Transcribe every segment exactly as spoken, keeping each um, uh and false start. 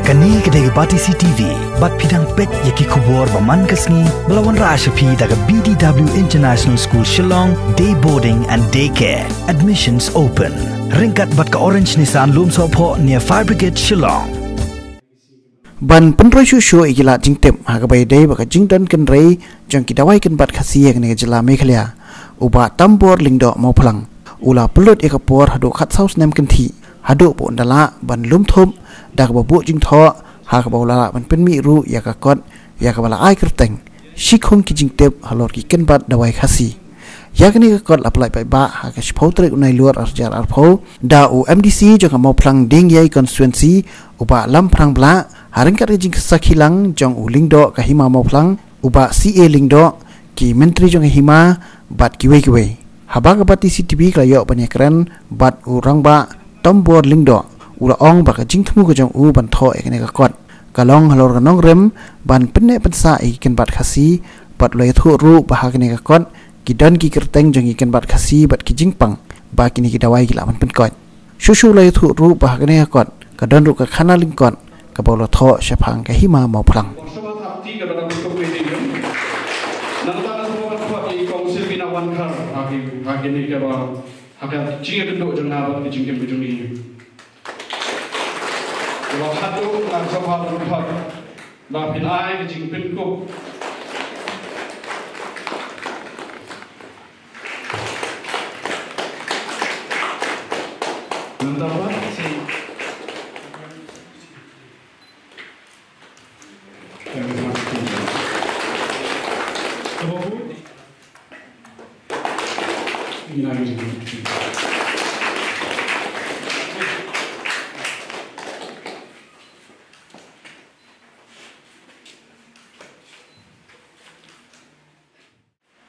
Kane ka dei ka Batesi T V, bad phi dang peit ïa ki khubor ba man ka sngi, ba la wanrah sha phi da ka B D W International School Shillong, Day Boarding and Day Care. Admissions open. Ryngkat bad ka Orange Nissan Lumsohphoh near Fire Brigade Shillong. Ban pynroi shuh shuh ïa ki lad jingtip, ha kaba ïadei bad ka jingdon kynrei jong ki dawai kynbat Khasi ha kane ka jylla Meghalaya, u Bah Tambor Lyngdoh Mawphlang u la pynlut ïa ka por haduh khatsaw snem kynthih, haduh ba un da lah ban lum thup da kaba buh jingthoh, ha kaba u la lah ban pynmih ruh ïa ka kot ïa kaba la ai kyrteng Shikhung ki jingtip halor ki kynbat dawai Khasi. Ïa kane ka kot la pyllait paidbah ha ka shiphew tarik u Nailur arhajar arphew da u M D C jong ka Mawphlang Diengiei Constituency, u Bah Lamphrang Blah, ha ryngkat ka jingsakhi lang jong u Lyngdoh ka Hima Mawphlang, u Bah C A Lyngdoh, ki Myntri jong ka Hima, bad kiwei kiwei. Haba ka Batesi T V ka la ïoh ban ïakren bad u Rangbah Tambor Lyngdoh, u la ong ba ka jingthmu ka jong u ban thoh ïa kane ka kot ka long halor ka nongrim ban pynneh pynsah ïa ki kynbat Khasi, bad u la ïathuh ruh ba ha kane ka kot ki don ki kyrteng jong ki kynbat Khasi bad ki jingpang ba kine ki dawai ki lah ban pynkoit. Shuh shuh u la ïathuh ruh ba ha kane ka kot ka don ruh ka khana lyngkot kaba u la thoh shaphang ka Hima Mawphlang. Nangta nga sngewbha ban khot ïa i Council Bina Wankhar ha ki, ha kine kiba, ha ka jingïakynduh jong nga bad ka jingim ka jong i. Kaba khatduh nga sngewbha ban khot ba phin ai ka jingpynkup. Nangta pat si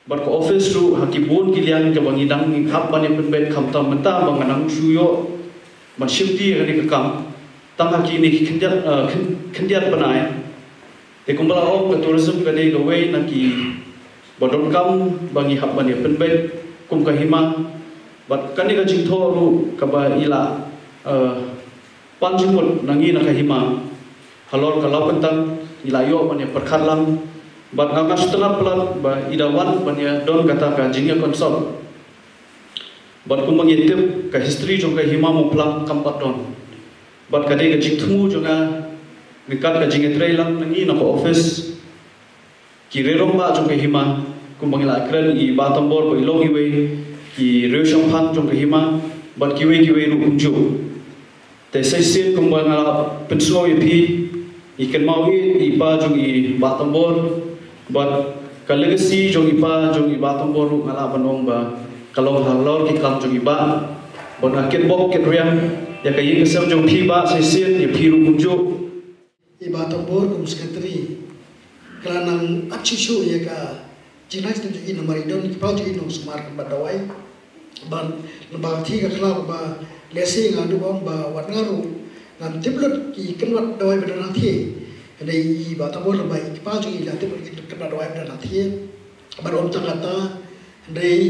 bad ka office ruh ha ki bun ki liang kaba ngi dang ngi hap ban ïa pynbeit, khamtam mynta ba nga nang shu ïoh ban shim ti ïa kane ka kam tang ha kine ki khyndiat, eh, khyn-, khyndiat bnai. Te kumba la ong, ka tourism ka dei kawei na kiba donkam ba ngi hap ban ïa pynbeit kum ka Hima. Bad kane ka jingthoh ruh kaba i la, eh, pan jingmut na ngi na ka Hima halor ka lawkyntang, ngi la ïoh ban ïa pyrkhat lang. Bad nga nga sngewtynnat palat ba i da wan ban ïa don kata ka jingïakonsult. Bad kumba ngi tip, ka history jong ka Hima Mawphlang kam pat don. Bad ka dei ka jingthmu jong nga ryngkat ka jingïatreilang na ngi na ka office, ki rangbah jong ka Hima, kumba ngi la kren, i Bah Tambor ba i long iwei, ki rangbah shongphang jong ka Hima, bad kiwei kiwei ruh kumjuh. Te sa shisien kumba nga la pynsngew ïa phi, i kynmaw i, i pa jong i Bah Tambor, bad ka legacy jong i pa jong i Bah Tambor ruh nga lah ban ong ba ka long halor ki kam jong i Bah. Bad nga kitbok kitriang ïa ka ïing ka sem jong phi Bah, sa shisien ïa phi ruh kumjuh. I Bah Tambor kum secretary ka la nang ap shuh shuh ïa ka jingnang jingtip jong i namar i don ki paw jong i nongsumar kynbat dawai. Ban, namar ka thie ka khlaw kaba lehse nga duh ba wat nga ruh ngam tip lut ki kynbat dawai ba don hangthie. Hynrei i Bah Tambor namar i ki paw jong i la tip lut ki kynbat dawai ba don hangthie. Bad ym tang kata, hynrei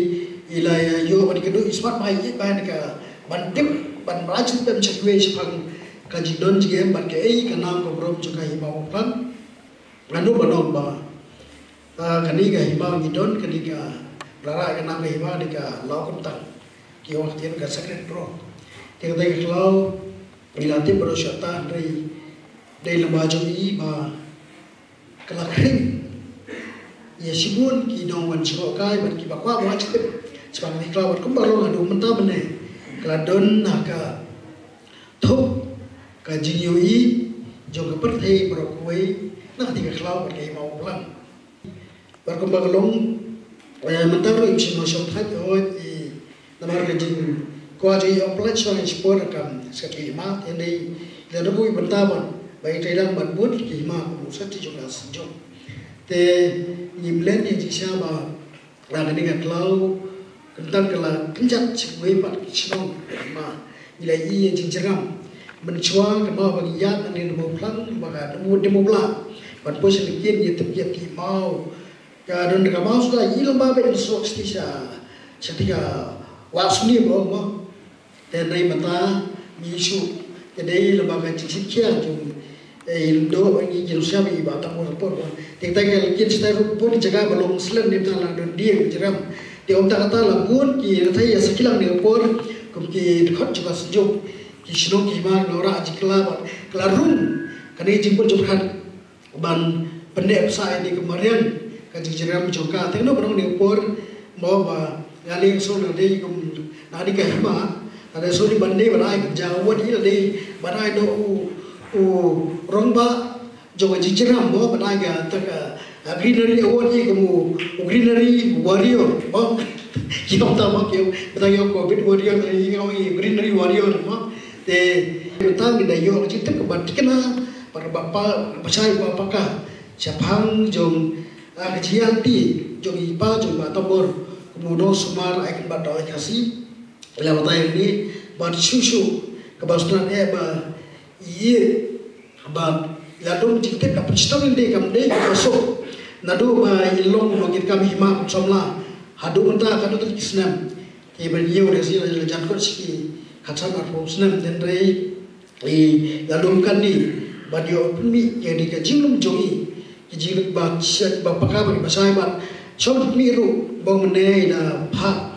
i la ïoh ban kynduh i smat ba i ïeit ba ka ban tip ban rah jingtip sha kiwei shaphang ka jingdon jingem bad kaei ka nam ka burom jong ka Hima Mawphlang. Nga duh ban ong ba, ah, kane ka Hima ngi don, kane ka, la rah ka nam ka Hima, kane ka lawkyntang, ki ong ktien ka sacred grove. Te kata ka khlaw ngi la tip baroh shata, hynrei dei lyngba jong i ba ka la khring ïa shibun ki nongwan sngewkai bad kiba kwah ban tip shaphang kane ka khlaw. Bad kumba long haduh mynta mynne ka la don ha ka thup ka jingïohi jong ka pyrthei baroh kawei na kane ka khlaw bad ka Hima Mawphlang. Bad kumba ka long, eh, mynta ruh im shym la shong thait hooid, eh, namar ka jingkwah jong i ong pynlait shuwa ngi shipor ka kam secretary Hima, te hynrei i la dep buh i bynta ban ba i treilang ban bud ki Hima kum u secretary jong ka seng jong. Te ngim len ïa jingshisha ba na kane ka khlaw, kyntan ka la kynjat sha kiwei pat ki shnong, ma ngi la ïohi ïa jingjyrngam. Mynshuwa ka maw ba ngi ïaid nangne na Mawphlang, ba ka na Mawblah, ban poi sha Lykien ngi tip ïa ki maw. Ka don ka maw suda i lamba ba i suk sti sha, sha ti ka wah suni ba ong ma. Te hynrei mynta ngi shu ka dei lamba ka jingshit khia jong Ei, ndo ngi jin siam i ba tang por por. Te ta ka kin sta ru pun jaga ba long slen ni ta la don dia jram. Te ong ta kata la bun ki ta ya sekilang ni por kum ki khot juga sejuk. Ki shnong ki ma nora ji kla ba kla rung. Kane jingpun jong khat ban pendek sa ini kemarian ka jingjiram jong ka. Te no ba nong ni por mo ba ngali so na dei kum na di ka hima. Ada so di ban dei ban ai ka jaw wat i la dei ban ai no u u rong ba jong ka jingjiram mo ban ai ka ta ka, ah, greenery award i kum u greenery warrior mo. Ki ong ta mo ki ong ta yo covid warrior ta i ong i greenery warrior mo. Te ta ngi da yo ka jingtip ka ban tikna para ba pa ba chai ba pa ka shaphang jong, ah, ka jingïarap jong i pa jong ba Tambor kum u nongsumar ai kan ba dawai Khasi. La batai ni ban shu shu ka ba snan e ba i ba la dum jingtip ka pynshitang ni kam dei ka so. Naduh ba i long no kit kam hima samla haduh mynta ka dut ki snem. Te ban ïew de si la jan kot shi ki khatsan arphew snem den rei. I la lum kan ni ban ïoh pynmih ïa ni ka jinglum jong i. Ki jinglum ba shet ba paka ba ki ba sai ban shong pynmih ruh bong ne da pha.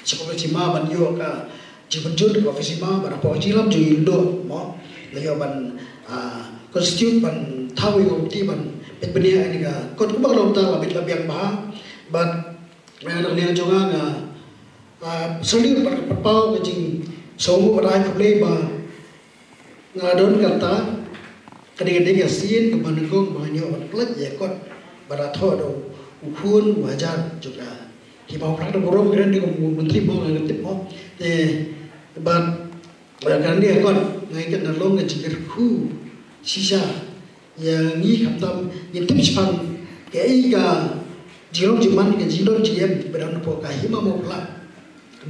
Shi ko shi ma ban ïoh ka jingpynjur ko shi ma ban pha jinglam jong i ndo mo. La ïoh ban, ah, constitute ban thaw i ko ti ban pynbnia ni ka kot ko ba long ta ba bit la biang ba ban Nga dang niang jong nga, nga, ah, salute bad ka patpaw ka jingsngewnguh bad ai khublei ba nga don kata ka dei ka dei ka sien kaba nyngkong ba nga ïoh ban pynlait ïa kot bad la thoh da u khun u hajar jong ka. Ki ba u phra da burom kren dei ka u menteri mo nga tip mo. Te bad Ba ka ni kon ngai ka na long ka jingkyrkhu shisha ïa ngi khamtam ngi tip shaphang kaei ka jinglong jingman ka jingdon jingem ba don hapoh ka hima Mawphlang.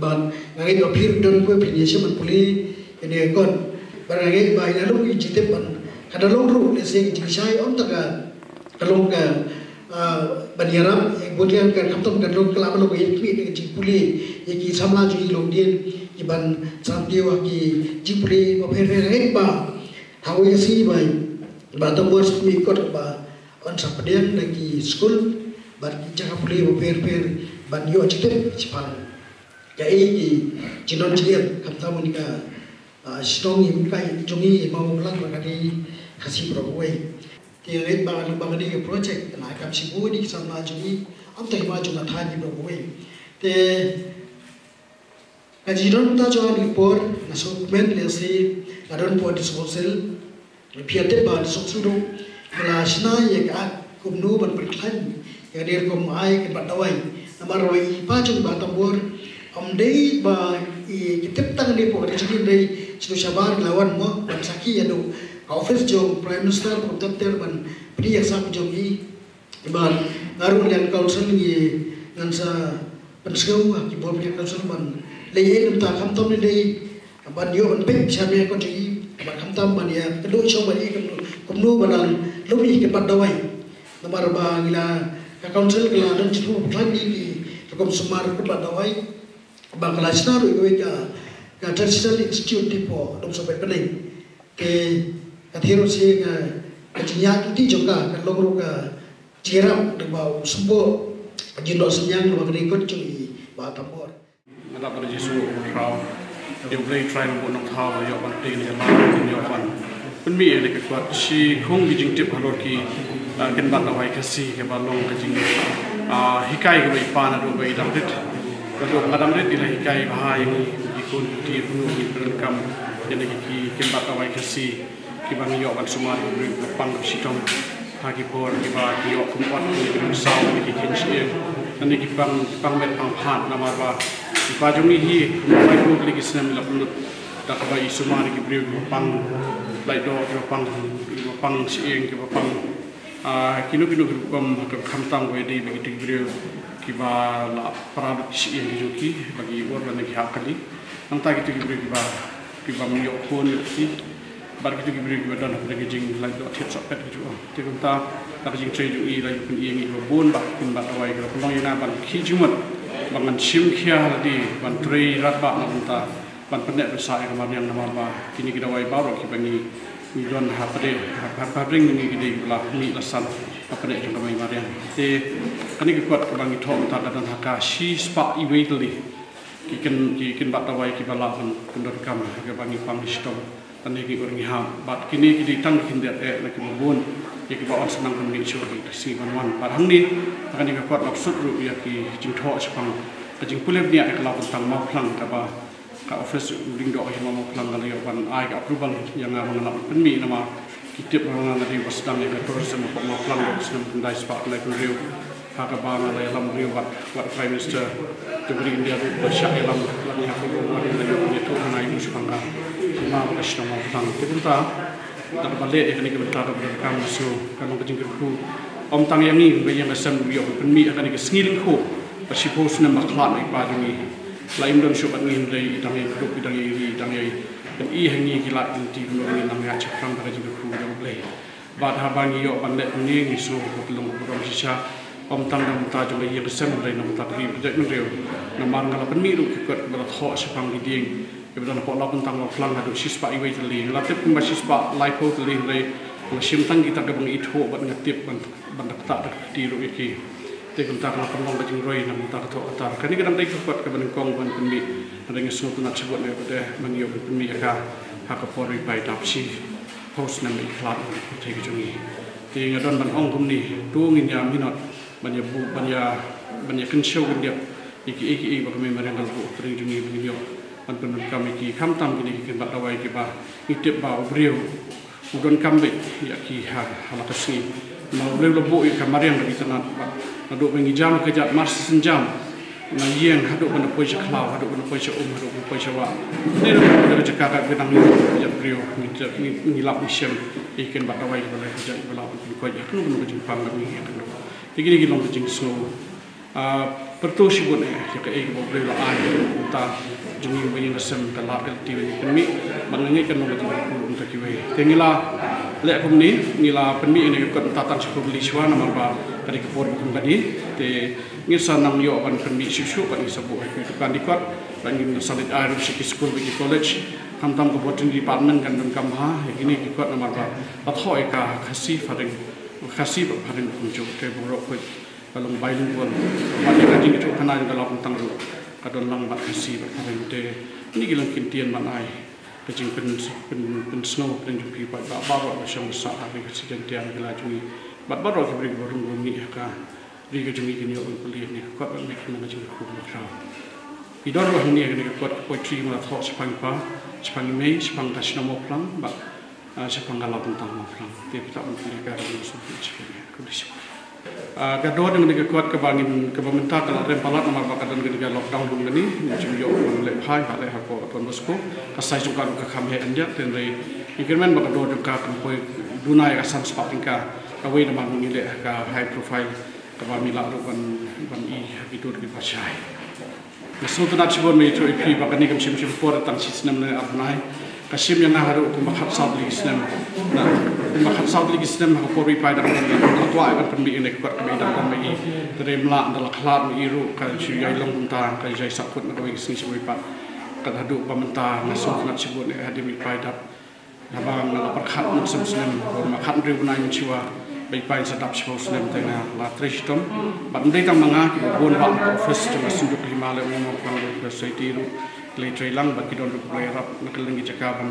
Ban ngai ka phir don ko phin ïa shem ban pule ka ni kon ban ngai ba ïa long ki jingtip ban ka da long ruh ne seng jingshai on ta ka Ka long ka, ah, ban ïarap, eh, bun liang ka khamtam ka long ka la ban long ka ïa ki, ka jingpule, ïa ki samla jong i longdien, ki ban sam kiew ha ki jingpule, ba pher pher hek ba. Ha u ïa si bai, ba tang bor suk mi kot ba, on sa pdiang da ki skul, ba ki jaka pule ba pher pher, ban ïoh jitep, jipang. Ka ei ki, jinon jingem, khamtam ni ka, ah, shnong i mkai, jong i, ma u lang ba ka dei, Khasi Broadway. Te rit ba ka ba ka dei ka project na kam shibun i ki samla jong i. Am te ma jong ka thaiñ i ba ka wei. Te ka jingdon ta jong i por na suk men lehse ka don por disposal. Phi ïatip ba suk sudu ba la shna ïa ka kumno ban pyrkhlaiñ ïa ka dei rukom ai ka ba dawai. Namar ba i pa jong ba Tambor Ym dei ba i ki tip tang dei pok dei jingim dei shu shabar ki lawan mo ban sakhi ïa du ka office jong Prime Minister kum ter ter ban pynïaid ïa ka sak jong i. Ban nga ruh liang council ngi ngan sa pynsngew ha ki bor liang council ban leh ïa nangta khamtam dei ban ïoh ban peit sha me ko jong i ban khamtam ban ïa ka du shong ban i kumno ban lum i ki pat dawai. Namar ba ngi la ka council ka la don jitu klan i ki rukom sumar ki pat dawai. Ba ka la shna ruh iwei ka, ka Traditional Institute Diphu, dong sohpet pening. Ke ka thir ruh shi ka, ka jingïaid lynti jong ka, ka long ruh ka jingïarap da ba u symboh, ka jingdoh synñiang da ba ka dei kot jong i ba Tambor. Nga dap ba da Jisu u khraw. Ïa u Blei Trai Nongbuh Nongthaw ba ïoh ban tei na jong nga, ïoh ban pynmih ïa ka kot shi khung ki jingtip halor ki, ah, kynbat dawai Khasi kaba long ka jing, ah, hikai kaba i pa naduh ba i dang rit. Naduh ba nga dang rit i la hikai bha ïa ngi ki khun ki kti, ki pyndonkam ïa ngi ki kynbat dawai Khasi. Kiba ngi ïoh ban sumar ki briew kiba pang ka shitom ha ki por kiba ngi ïoh kum ot ki briew saw ki khein shyieng. Ngi ki pang, ki pang met pang phad namar ba ki pa jong ngi hi kum ba ki snem la pynlut da kaba i sumar ki briew kiba pang laitdoh, kiba pang, kiba pang shyieng, kiba pang, ah, kino kino ki rukom, khamtam ba dei ba ki briew kiba la para lut shyieng ki jong ki ba ki bor lane ki hap kali. Nangta kito ki briew kiba, kiba ym ïoh khun ïoh kti. Bad kito ki briew kiba don hapdeng ka jinglaitdoh thied sohpet ki jong. Te kumta da ka jingtrei jong i la ïoh pyni ïa ngi kiba bun ba kin bat dawai kiba pynlong ïa nga ban khih jingmut ba ngan shim khia ha lade ban trei radbah na kumta ban pynneh pynsah ïa ka mariang namar ba kine ki dawai baroh kiba ngi Ngi don ha pdeng, ha, ha pdeng ngi ki dei la mih la san ha pdeng jong ka mei mariang. Te kane ka kot kaba ngi thoh mynta ka don ha ka shispah iwei tylli ki kyn, ki kynbat dawai kiba lah ban pyndonkam ha kaba ngi pang shitom. Tang ngi ur ngi hap bad kine ki dei tang ki khyndiat eh na kiba bun ïa kiba wan sa nang ban mih shuh ki sngi ban wan. Bad hangne ha kane ka kot la pynshai ruh ïa ki jingthoh shaphang ka jingpule bniah ïa ka law kyntang Mawphlang kaba ka office u Lyngdoh Hima Mawphlang ka la ïoh ban ai ka approval ïa nga ba nga lah ban pynmih namar ki tip ba nga nga dei ba sdang ïa ka tourism hapoh Mawphlang ha u snem khyndai spah khyndai phew hynriew. Ha kaba nga la ïalam briew bad, bad Prime Minister jong ka ri India ruh ba shah ïalam lane ha ka ruh ba la ïoh ban ïathuh hana ïa u shaphang ka hima bad ka shnong Mawphlang. Te kumta da kaba leh ïa kane ka bynta kaba donkam, so ka long ka jingkyrkhu ym tang ïa ngi ba ïa nga sem ruh ïoh ban pynmih ha kane ka sngi lyngkhuh ba shiphew snem ba khlad na i pa jong ngi. La im don shuh bad ngi hynrei i dang ïai kdup, i dang ïai ri, i dang ïai pyni ha ngi ki lad ki lynti kumno ngi nang ïaid shaphrang da ka jingkyrkhu jong U Blei. Bad haba ngi ïoh ban leh kumne ngi sngew ba ka long kaba burom shisha. Ym tang na ka bynta jong ka ïing ka sem hynrei na ka bynta ka ri ka jaitbynriew. Namar nga la pynmih ruh ki kot kiba la thoh shaphang ki dieng kiba don hapoh Lawkyntang Mawphlang haduh shispah iwei tylli. Nga la tip kumba shispah laiphew tylli hynrei nga la shim tang kita kiba nga ithuh bad nga tip ban, ban da ktah da ka kti ruh ïa ki. Te kumta ka la pynlong ka jingroi na ka bynta ka thoh ka tar. Kane ka dang dei ka kot kaba nyngkong ban pynmih. Hynrei nga sngewtynnat shibun ïa ka dei ban ïoh ban pynmih ïa ka ha ka por ba i Pai dap shiphew snem ba i khlad na ka pyrthei ka jong ngi. Te nga don ban ong kumne, to ngin ïa minot ban ïa buh, ban ïa, ban ïa kynshew kyndiat ïa kiei kiei ba ka mei mariang ka la buh hapdeng jong ngi ba ngin ïoh ban pyndonkam ïa ki, khamtam kine ki kynbat dawai kiba ngi tip ba u briew u donkam beit ïa ki ha, ha la ka sngi. Namar U Blei u la buh ïa ka mariang kaba itynnat bad naduh ba ngi jam ka jait mar shisien jam na ïing haduh ban da poi sha khlaw, haduh ban da poi sha um, haduh ban da poi sha wah. Kane ruh ka jaka kaba nang ïa ka jait briew ngi, ngi, ngi lap ngi shem ïa ki kynbat dawai kiba la ka jait ba la ban pynkoit ïa kano kano ka jingpang kaba ngi ïa kano. Te kine ki long ka jingsngew. Ah, pyrto shibun eh ïa kaei kaba U Blei u la ai kumta jong ngi ba ïa nga sem ka lad ka lynti ba ngi pynmih bad nga ngeit kan long ka jingkyrkhu kumta kiwei. Te ngi la leh kumne, ngi la pynmih ïa kane ka kot mynta tang shiphew tylli shuwa namar ba ka dei ka por ba kum kane. Te ngi sa nang ïoh ban pynmih shuh shuh bad ngi sa buh ha ki dukan dikot bad ngin sa leit ai ruh sha ki skul bad ki college. Khamtam ka botany department kan donkam bha ïa kine ki kot namar ba la thoh ïa ka Khasi, Phareng, Khasi bad Phareng kumjuh. Te baroh khoit ka long bilingual. Bad ïa ka jingïathuhkhana jong ka Lawkyntang ruh ka don lang bad Khasi bad Phareng. Te kine ki long ki ktien ban ai ka jingpyn, pyn, pynsngew hapdeng jong phi paidbah baroh ba shong ba sah ha ri Khasi Jaiñtia, ha ki la jong ngi bad baroh ki briew kiba rung rung ngi ha ka ri ka jong ngi kin ïoh ban pule ïa kane ka kot bad kin long ka jingkyrkhu kaba khraw. Phi don ruh hangne ïa kane ka kot ka poetry ba nga la thoh shaphang i pa, shaphang i mei, shaphang ka shnong Mawphlang bad ah, shaphang ka Lawkyntang Mawphlang. Te phi lah ban pule ka, ka dei shuh shuh. Ah, ka dor jong kane ka kot kaba ngin, kaba mynta ka la rem palat namar ba ka don kane ka lockdown kum kane, ngim shym ïoh ban leh bha, leh hapoh Don Bosco. Ka size jong ka ruh ka kham heh khyndiat, hynrei ngi kyrmen ba ka dor jong ka kan poi duna ïa ka san spah tyngka. Kawei namar ngi leh ka high profile kaba ngi lah ruh ban, ban i ha ki dur kiba shai. Nga sngewtynnat shibun ban ïathuh ïa phi ba kane kam shim shim por, tang shi snem ne ar bnai. Ka shim ïa nga haduh kumba khatsaw tylli ki snem. Na kumba khatsaw tylli ki snem ha ka por ba i Pai dang don, nga la kwah ban pynmih ïa kane ka kot kaba i dang don ma i. Te ym lah, ynda la khlad ma i ruh ka shu ïai long kumta, ka ïai sahkut na kawei ka sngi sha kawei pat. Kat haduh ba mynta nga sngewtynnat shibun eh hadien ba i Pai dap. Haba nga la pyrkhat mut sem snem, ba khathynriew bnai mynshuwa ba i Pai un sa dap shiphew snem, te nga la trei shitom. Bad ym dei tang ma nga, kiba bun bah na ka office jong ka Synjuk Hima Lyiakmon Mawphlang Welfare Society ruh ki la trei lang, bad ki don ruh kiba la ïarap na kylleng ki jaka ban,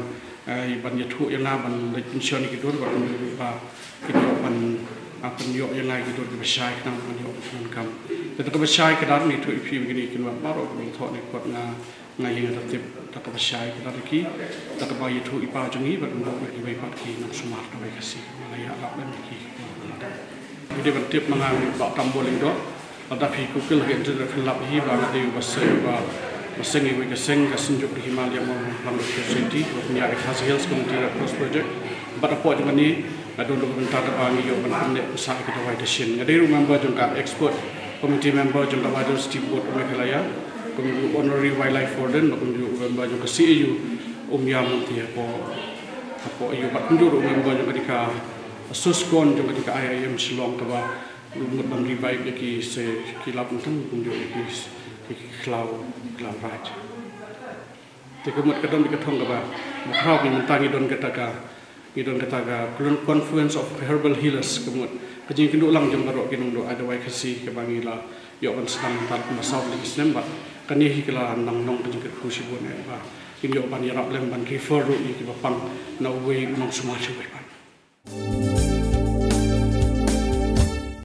eh, ban ïathuh ïa nga, ban leit pynshoi ïa ki dur, bad ym dei ruh ba kin ïoh ban, ah, pynïoh ïa nga ïa ki dur kiba shai khnang ban ïoh ban pyndonkam. Te da kaba shai kdar ngi ïathuh ïa phi ba kine ki kynbat baroh kiba la thoh ne kot nga Nga ïeng da tip da kaba shai kdar ïa ki, da kaba ïathuh i pa jong ngi bad kumjuh kiwei pat ki nongsumar kawei ka sngi. Nga ïa lap lem ïa ki. Ngi dei ban tip ma nga ngi Bah Tambul Lyngdoh. Lada phi Google hi, internet, phin lap hi ba nga dei uba seng, uba, uba seng iwei ka seng, ka Synjuk Hima Lyiakmon Mawphlang Welfare Society, ba pynïaid da ka Khasi Hills Community Red Cross Project. Bad hapoh jong kane nga don ruh ka bynta kaba ngi ïoh ban pynneh pynsah ïa ki dawai dashin. Nga dei ruh member jong ka expert committee, member jong ka Biodiversity Board of Meghalaya, kum u honorary wildlife warden, bad kumjuh u member jong ka C A U Umïa Munti hapoh, hapoh A U, bad kumjuh ruh u member jong kane ka SOSCON jong kane ka I I M Shillong kaba mut ban revive ïa ki se ki lap, tang kumjuh ïa ki, ki khlaw, khlaw raid. Te ka mut ka don beit ka thong kaba, ba khraw, mynta ngi don kata ka Ngi don kata ka Confluence of Herbal Healers ka mut ka jingkynduh lang jong baroh ki nongduh ai dawai Khasi kaba ngi la ïoh ban sdang mynta kumba saw tylli ki snem bad kane hi ka la nang long ka jingkyrkhu shibun eh ba kin ïoh ban ïarap lem ban refer ruh ïa kiba pang na uwei u nongsumar sha uwei pat.